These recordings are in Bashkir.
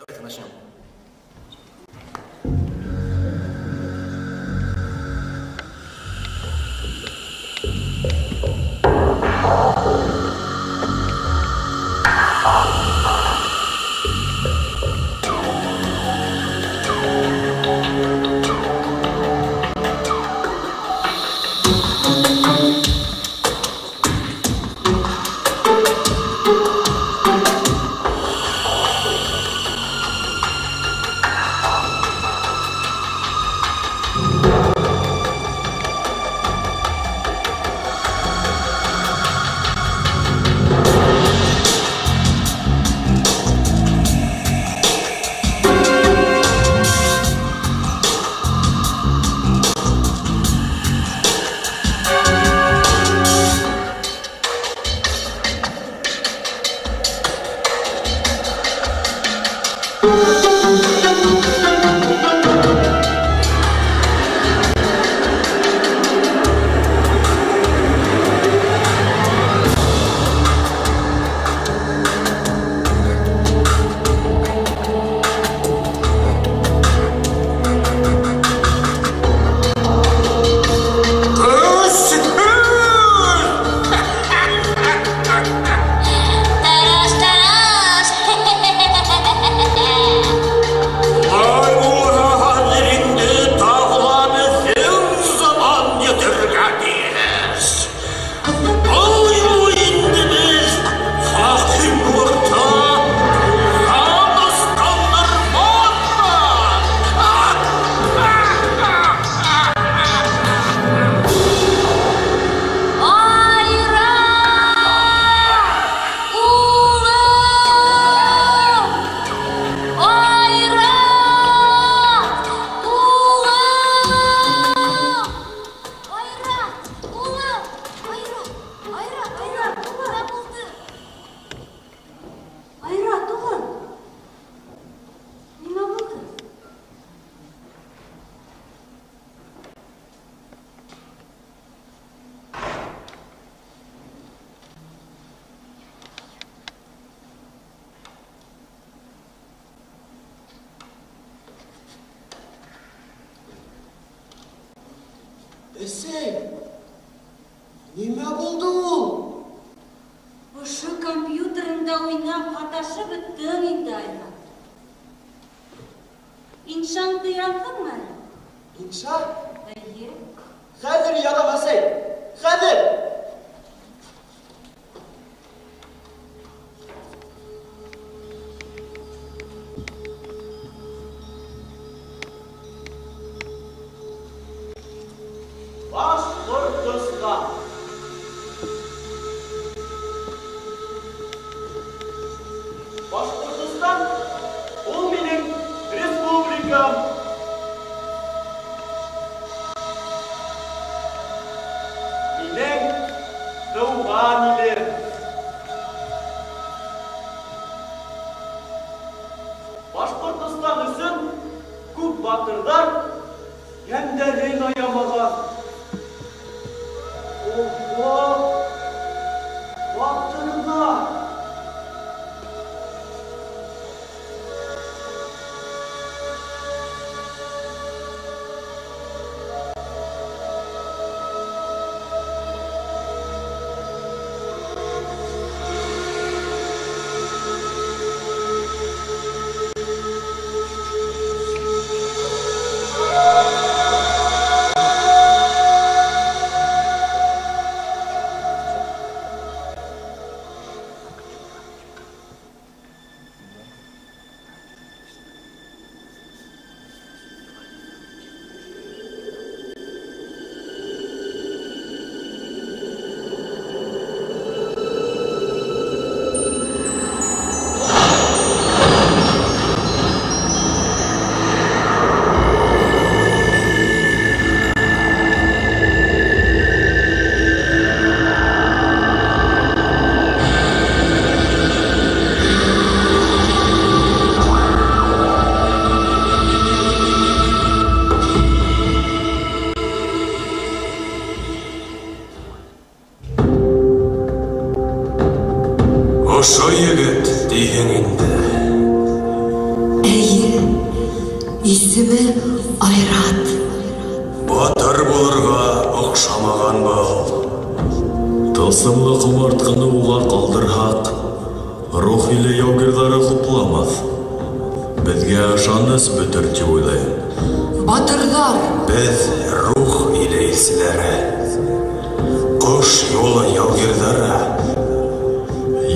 Давайте начнем. Әсәй, нимә булды ул? Ошо компьютерында уйнап һаташып бөттөң инде, Айрат. Иншаңды яҙҙыңмы әле? Инша? Эйе. Хәҙер яҙам, әсәй, хәҙер! Башҡортостан. Башҡортостан ул минең республикам. Минең тыуған илем. Башҡортостан өсөн күп батырҙар йәндәрен аямаған. Ого! Батырҙар! Исеме Айрат. Батыр булырға оҡшамаған был. Тылсымлы ҡомартҡыны уға ҡалдырһаҡ, Рух иле яугирҙары хупламаҫ. Беҙгә ышаныс бөтөр тип уйлайым. Батырҙар! Беҙ Рух иле илселәре. Ҡош юлы яугирҙары.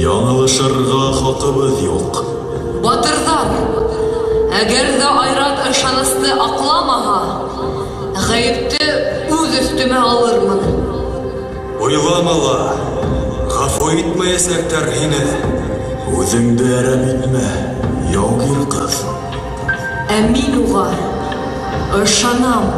Яңылышырға хаҡыбыҙ юҡ. Батырҙар! Әгәр ҙә Айрат ышанысты аҡламаһа, ғәйепте үҙ өҫтөмә алырмын. Уйлама ла, ғәфү итмәйәсәктәр һине. Үҙеңде әрәм итмә, яугир ҡыҙ. Ә мин уға ышанам.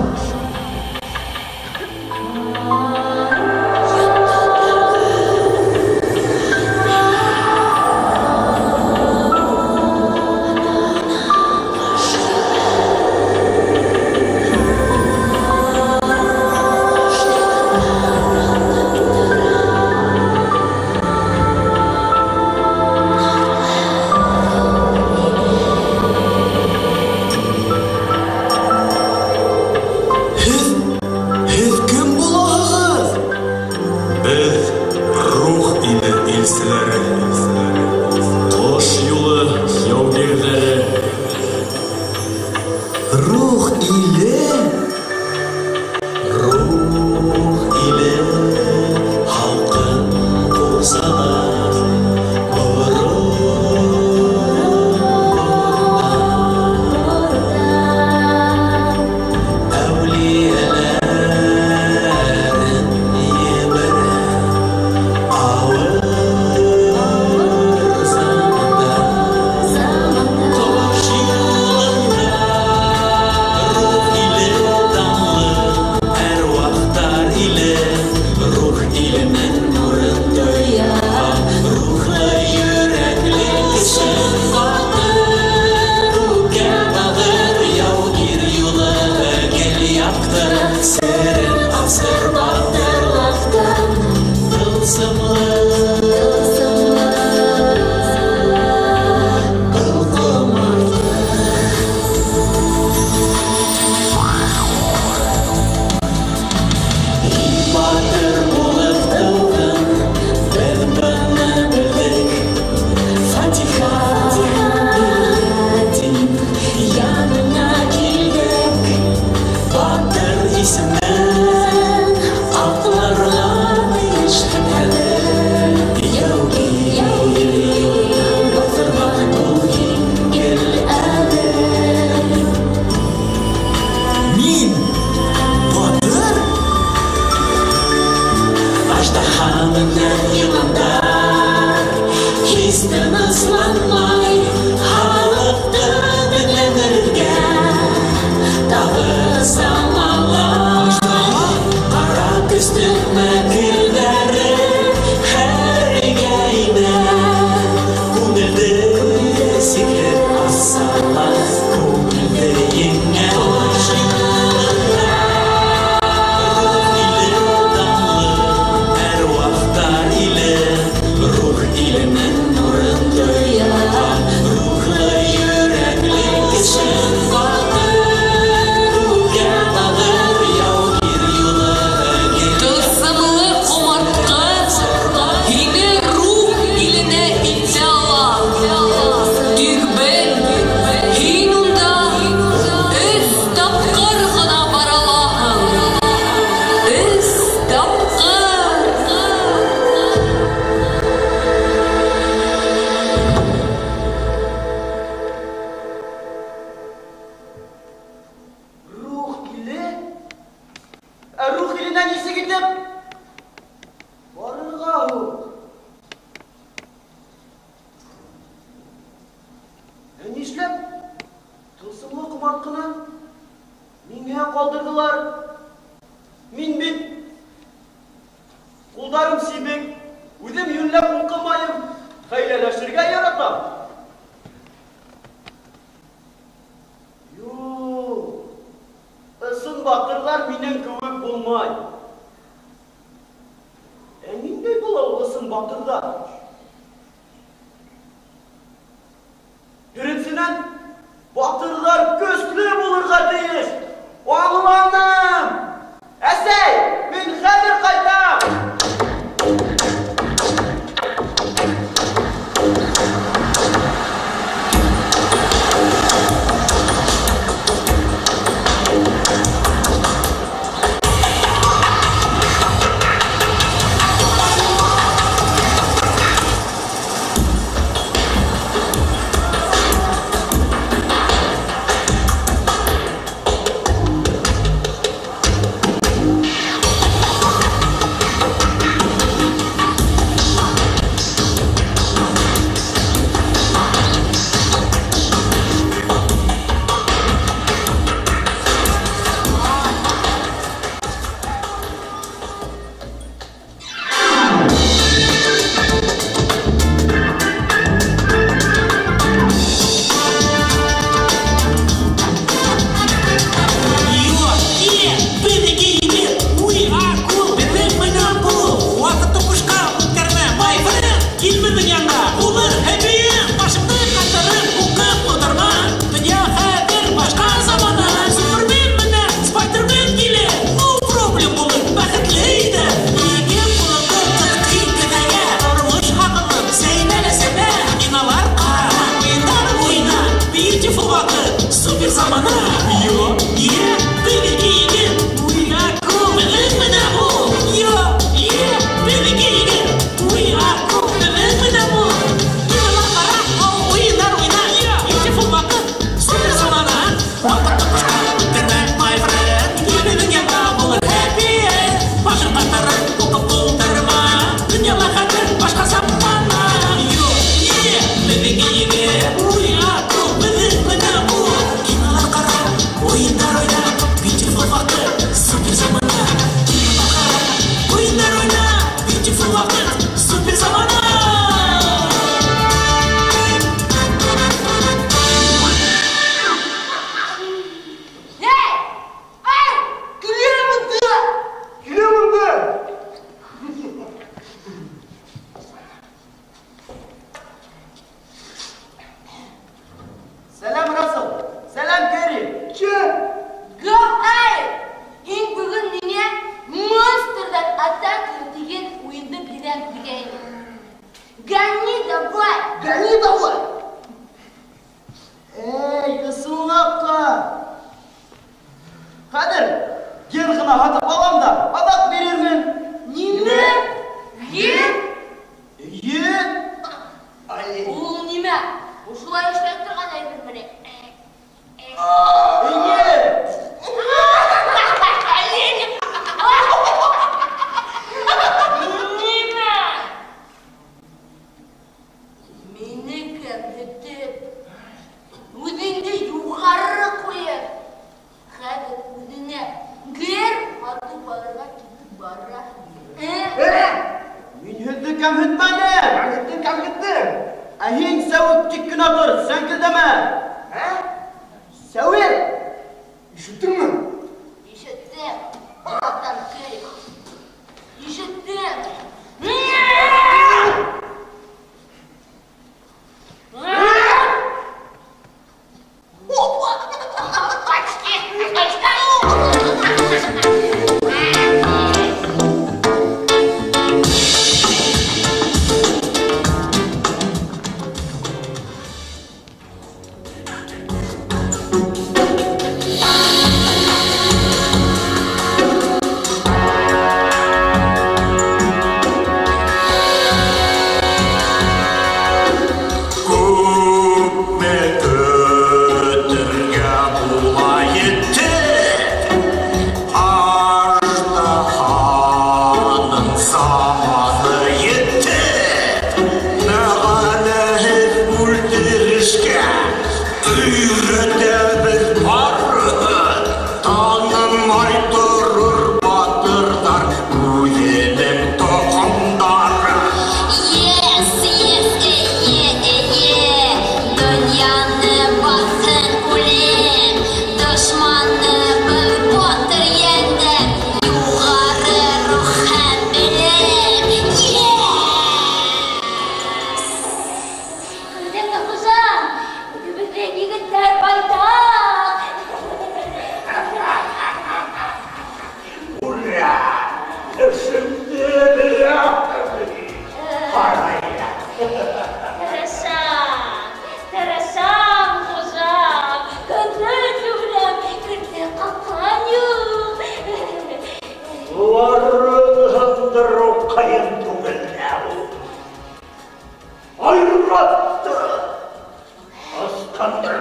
Беренсенән, батырлар көслө. тейеш. Аңланым. Әсәй, мин хәҙер ҡайтам. Егеттәр байтаҡ.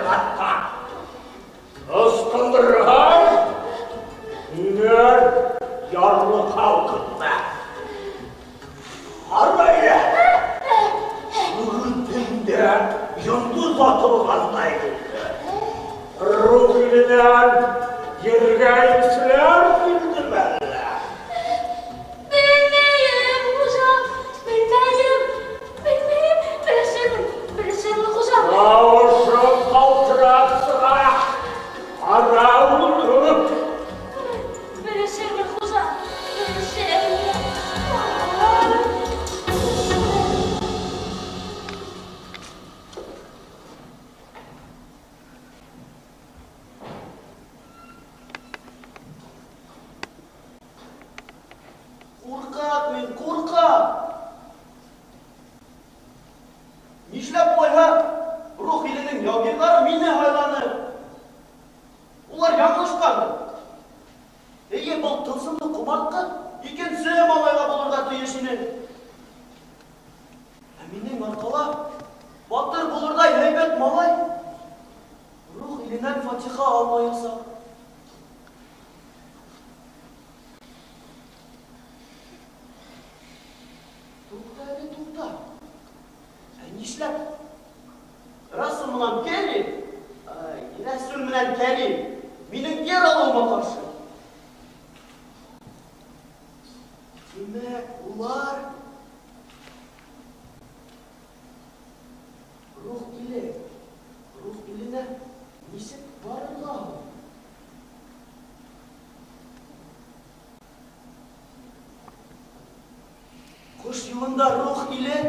хатта. Ысҡындырған һинән ярлыҡау көтмә. Ҡара әле, бөгөн төндә йондоҙ атылғандай булды. Рух иленән ергә илселәр килдеме әллә? Белмәйем, хужа, белмәйем, белмәйем, белешермен, белешермен, хужа. Тауышың ҡалтырап сыға, ҡара уны. Белешермен, хужа, белешермен. Ҡурҡаҡ мин, ҡурҡаҡ! Нишләп улайһа Рух иленең яугирҙары мине һайланы? Улар яңылышҡандыр. Эйе, был тылсымлы ҡомартҡы икенсе малайға булырға тейеш ине. Ә минең арҡала батыр булырҙай һәйбәт малай Рух иленән фатиха алмаясаҡ. Туҡта әле, туҡта. Ә нишләп? Расул менән Кәрим, ай, Рәсүл менән Кәрим минең ер алыуыма ҡаршы. Тимәк, улар Рух иле, Рух иленә нисек барырға һуң? Ҡош юлында Рух иле,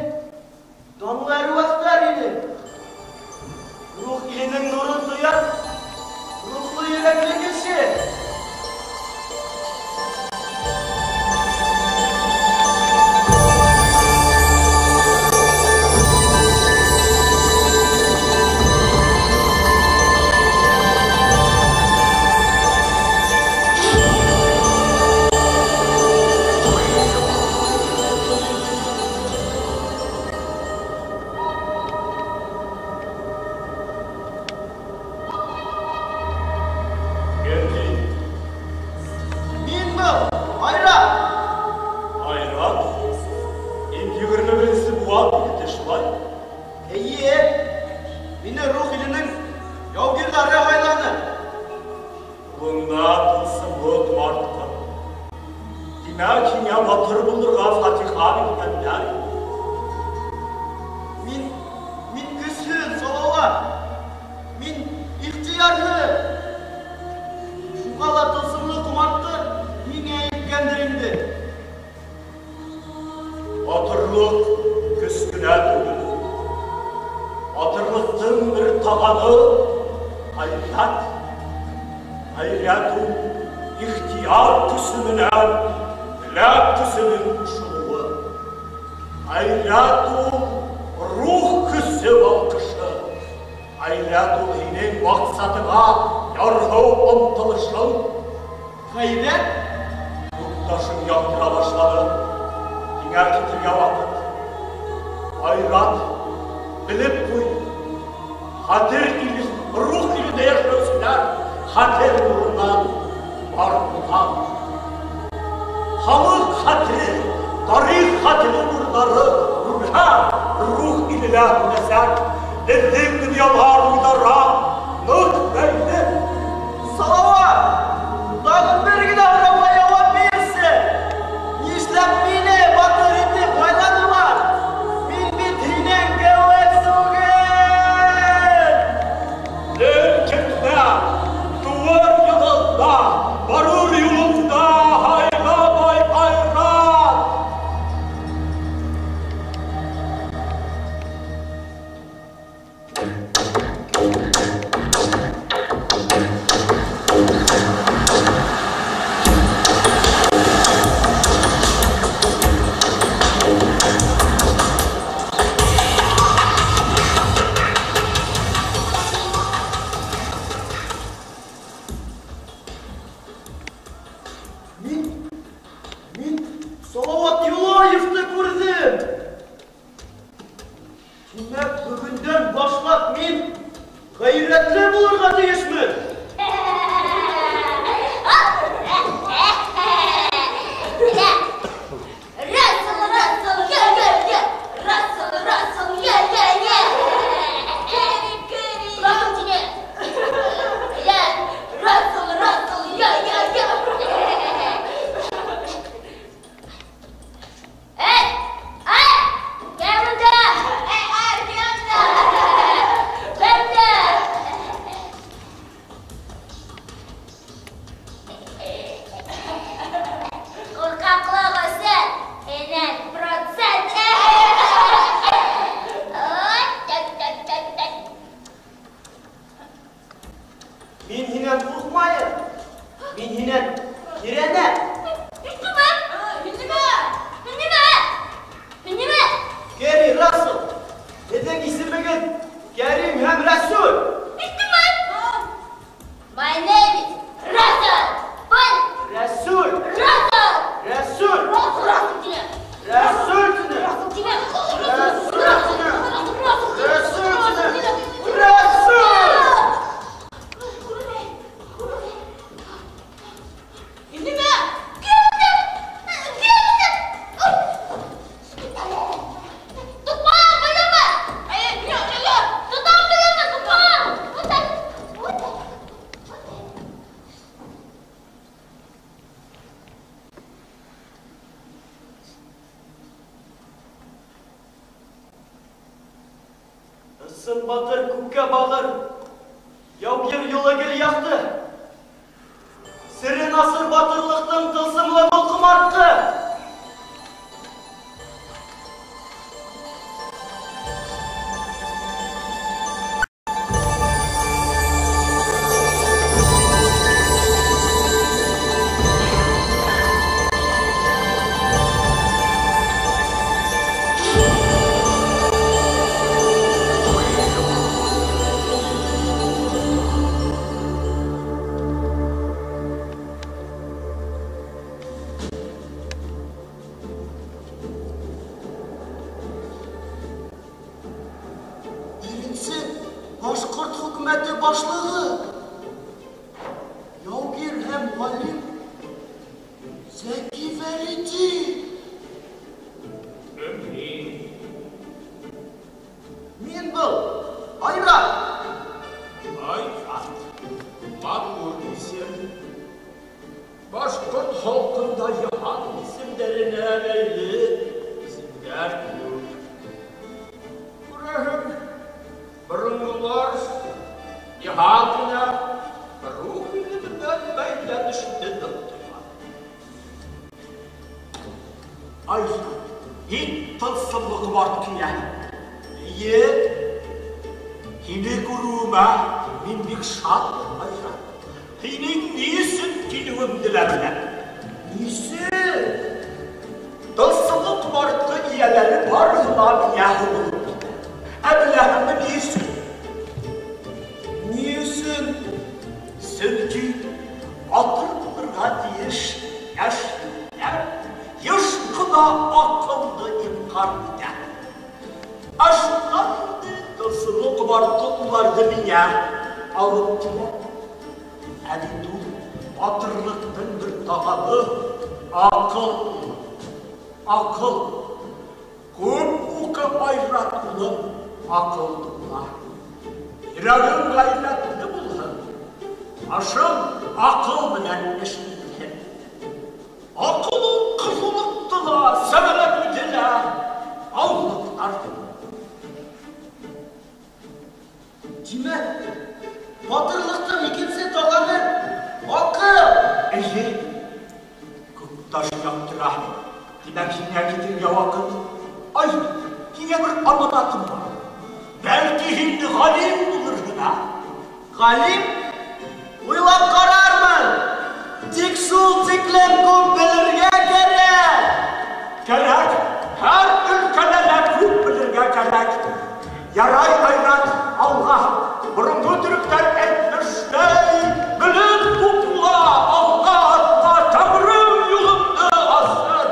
данлы әруахтар иле. Рух иленең нурын тояр рухлы йөрәкле кеше. Кем һин? Мин был, Айрат. Айрат? Һин 21-нсе быуат егете, шулай? Эйе, мине Рух иленең яугирҙары һайланы. Ҡулыңда тылсымлы ҡомартҡы. Тимәк, һиңә батыр булырға фатиха биргәндәр. Мин көсһөҙ, Салауат. Мин ихтыярһыҙ. Шуға ла тылсымлы ҡомартҡы миңә еткәндер инде. Батырлыҡ көс кенә түгел. Батырлыҡтың бер тағаны ғәйрәт. Ғәйрәт ул ихтыяр көсө менән теләк көсөнөң ҡушылыуы. Ғәйрәт ул рух көсө балҡышы. Ғәйрәт ул һинең маҡсатыңа ярһыу ынтылышың. Ғәйрәт? Күк ташың яҡтыра башланы. Һиңә китергә ваҡыт. Айрат, белеп ҡуй. Хәтер иле, рух илендә йәшәүселәр хәтер нурынан бар булған. Халыҡ хәтере, тарих хәтере нурҙары һүнһә, рух иленә һүнәсәк. Беҙҙең донъялар уйҙара ныҡ бәйле. Салауат, тағын бер генә һорауға яуап бирсе. Нишләп мине батыр итеп һайланылар? Мин бит һинең кеүек түгел. Кемдә тыуыр йылында, барыр юлыңда һайламай Айрат. Thank you. Ғәйрәтле булырға тейешмен. Рассел, Рассел, я, я, я! Рассел, Рассел, я, я, я! Кэрри, Кэрри! Рассел тебе! Я! Рассел, Рассел, я, я, я! Эй! Эй! Кемдә? Эй, эй, кемдә? Кемдә? Ҡурҡаҡлыҡ өсөн һинән процент. Ой, так, так, так, так. Мин һинән ҡурҡмайым. Мин һинән ерәнәм. Нимә? Нимә? Нимә? Нимә? Кәрим, Рассел, һеҙҙең исемегеҙ Кәрим һәм Рәсүл. Нимә? My name is Russell. Понял? Рәсүл, Russell. Рәсүл, Russell, Russell тине. Рәсүл тине. Russell тине. Рәсүл тине. Russell, Рәсүл Russell тине. тине. Рәсүл! Нимә? Кемде? Кемде? Тотмам беләме? Әй, юҡ, юҡ. Тотам беләме? Тотмам. Үтә, үтә. Ысын батыр күккә бағыр, яугир юлы гел яҡты. Серен асыр батырлыҡтың тылсымлы был ҡомартҡы. Беренсе башҡорт хөкүмәте башлығы, яугир һәм ғалим Зәки Вәлиди. Мин был, Айрат. Айрат, матур исем. Башҡорт халҡында йыһан исемдәренә бәйле исемдәр күп. Күрәһең, боронғолар йыһан менән рух иле менән бәйләнеште ныҡ тойған. Айрат, һин тылсымлы ҡомартҡы йәһе. Эйе, һине күреүемә мин бик шатмын, Айрат. Һинең ни өсөн килеүеңде лә беләм. Нисек? Тылсымлы ҡомартҡы эйәләре барыһы ла миңә булып китә. Ә беләһеңме ни өсөн? Ни өсөн? Сөнки батыр булырға тейеш йәш егеттәр йыш ҡына аҡылды инҡар итә. Ә шунан инде тылсымлы ҡомартҡы уларҙы миңә алып килә. Ә бит ул батырлыҡтың бер тағаны аҡыл. Аҡыл. Күп уҡы, Айрат улым, аҡыл тупла. Йөрәгең ғәйрәтле булһын, башың аҡыл менән эш итһен. Аҡыл ул ҡыҙыулыҡты ла, сәбәләнеүҙе лә ауырлыҡтарҙы. Тимәк, батырлыҡтың икенсе тағаны аҡыл. Эйе, күк таш яҡтыра. Тимәк, һиңә китергә ваҡыт. Айрат, һиңә бер аманатым бар. Бәлки һин ғалим булырһың, ә? Ғалим? Уйлап ҡарармын. Тик шул тиклем күп белергә кәрәк. Кәрәк, һәр өлкәлә лә күп белергә кәрәк. Ярай, Айрат, алға. Боронғо төрөктәр әйтмешләй, белем тупла, алға атла, тәңрем юлыңды асыр.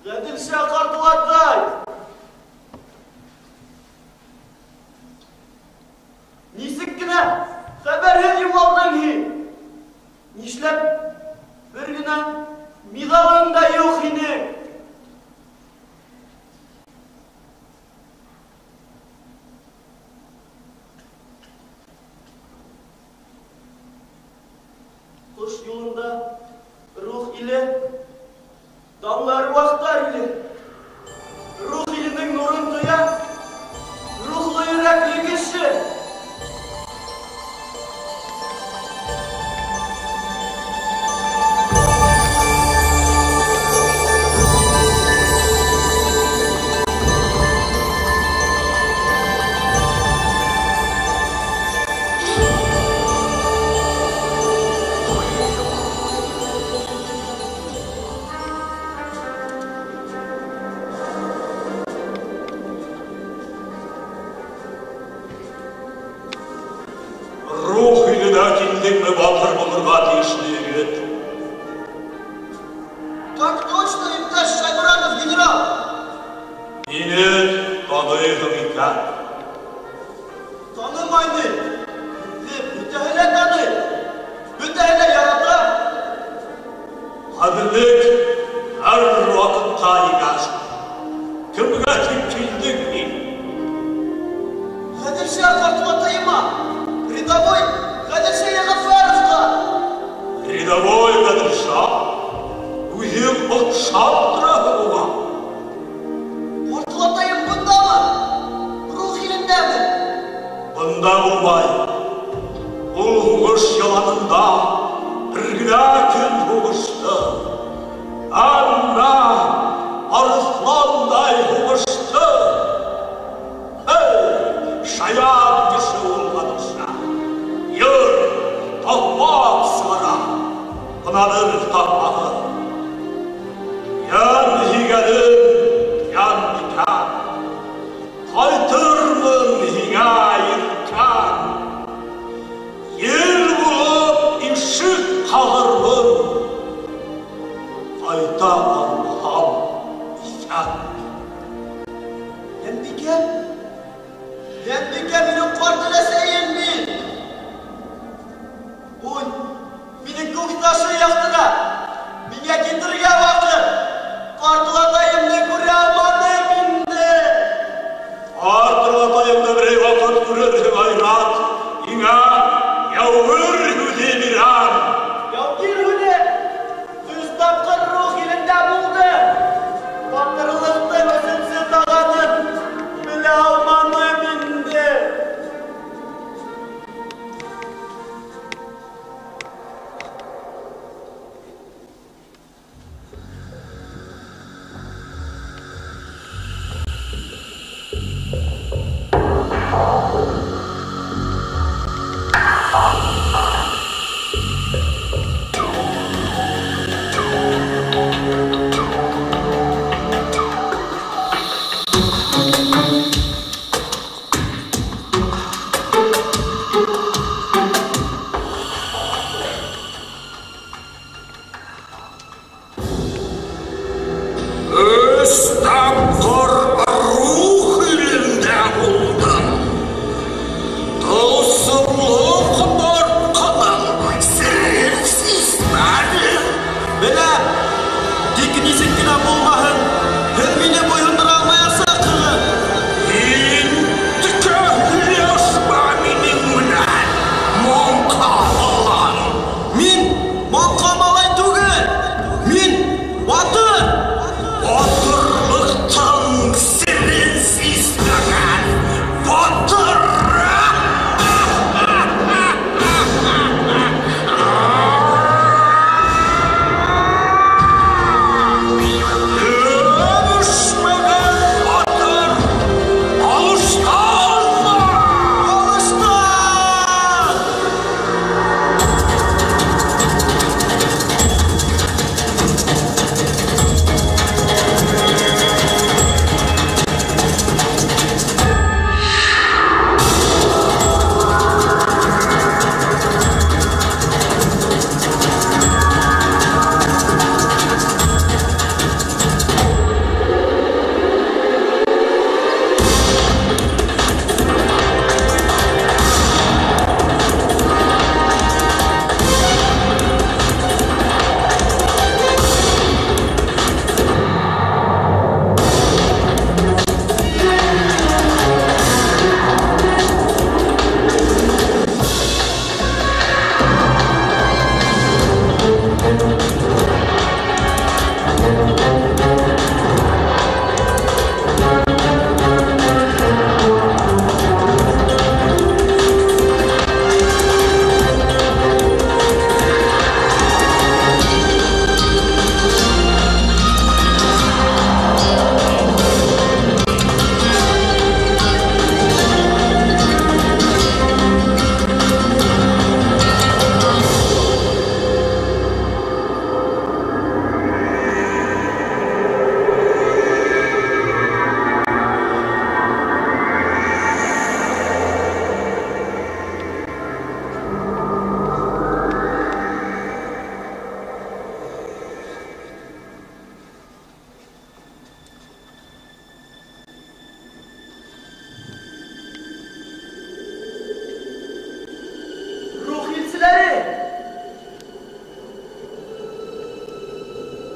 Ғәҙелша ҡартылатай! Нисек кенә хәбәрһеҙ юғалдың һин? Нишләп бер генә миҙалың да юҡ һинең? Ҡош юлында рух иле, данлы әруахтар иле. Рух иленең нурын тоя рухлы йөрәкле кеше. Рух иленә килдеңме, батыр булырға тейешле егет? Так точно, иптәш Шаймуратов генерал! Мине таныйһың икән. Танымай ни? Һеҙҙе бөтәһе лә таный, бөтәһе лә ярата. Ғәҙеллек һәр ваҡытта еңә шул. Кемгә тип килдең һин? Ғәҙелша ҡартылатайыма, рядовой Ғәҙелша Йәғәфәровҡа. Рядовой Ғәҙелша, үҙең оҡшап тораһың уға. Ҡартылатайым бындамы? Рух илендәме? Бында булмай. Ул һуғыш яланында бер генә көн һуғышты. Әммә арыҫландай һуғышты. Эй, шаян кеше ул Ғәҙелша. Йыр, таҡмаҡ сығара. Бына бер таҡмағы. Йән һигәнем, йәнбикәм, ҡайтырмын һиңә иркәм. Ел булып ишек ҡағырмын, ҡайта алмаһам иҫән. Йәнбикә, Йәнбикә, минең ҡарт өләсәйем бит. Ҡуй, минең күк ташы яҡтыра. Миңә китергә ваҡыт. Ҡартылатайымды күрә алманым инде. Ҡартылатайымды берәй ваҡыт күрерһең, Айрат. Һиңә яугир һүҙе бирәм. Яугир һүҙе өс тапҡыр рух илендә булды. Батырлыҡтың өсөнсө тағанын белә алманым инде. Өс тапҡыр рух илендә булдым. Тылсымлы ҡомартҡының серен сисмәнем. Беләм, тик нисек кенә булмаһын, һеҙ мине буйһондора алмаясаҡһығыҙ. Һин текәһләшмә минең менән, маңҡа балам. Мин маңҡа малай түгел, мин батыр. Батырлыҡтың серен сисмәгән батыр.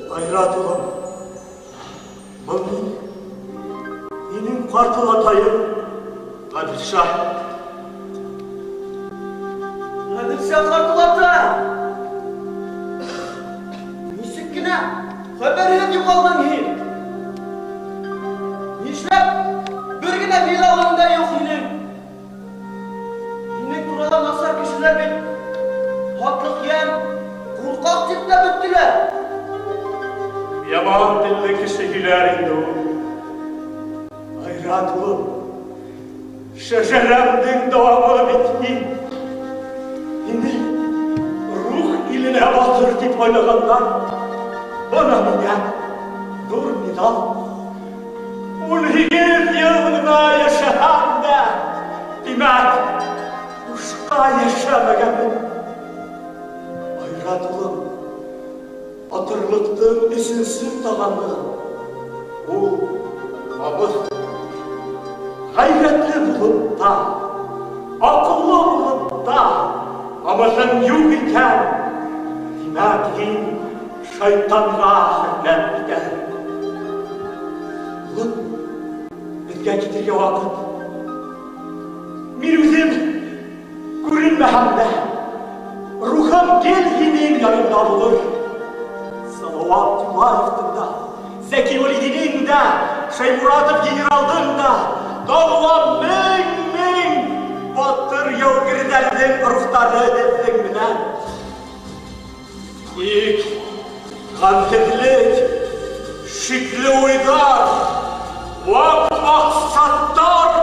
Айрат улым, был мин, һинең ҡарт олатайың Ғәҙелша. Ғәҙелша ҡарт олатай! Нисек кенә хәбәрһеҙ юғалдың һин? Нишләп бер генә миҙалың да юҡ һинең? Һинең турала насар кешеләр бит һатлыҡ йән, ҡурҡаҡ тип тә бөттөләр. Яман телле кеше һөйләр инде ул. Айрат улым, шәжәрәмдең дауамы бит һин. Һине рух иленә батыр тип уйлағандар. Бына миңә ҙур миҙал. 18 йыл ғына йәшәһәм дә, тимәк, бушҡа йәшәмәгәнмен. Айрат улым, батырлыҡтың өсөнсө тағаны ул намыҫ. Ғәйрәтле булып та, аҡыллы булып та, намыҫың юҡ икән, тимәк, һин шайтанға хеҙмәт итәһең. Улым, беҙгә китергә ваҡыт. Мин үҙем күренмәһәм дә, рухым гел һинең яныңда булыр. Салауат Юлаевтың да, Зәки Вәлидинең дә, Шәймуратов генералдың да, тағы ла мең-мең батыр яугирҙәрҙең рухтары беҙҙең менән. Тик ғәмһеҙлек, шикле уйҙар, ваҡ маҡсаттар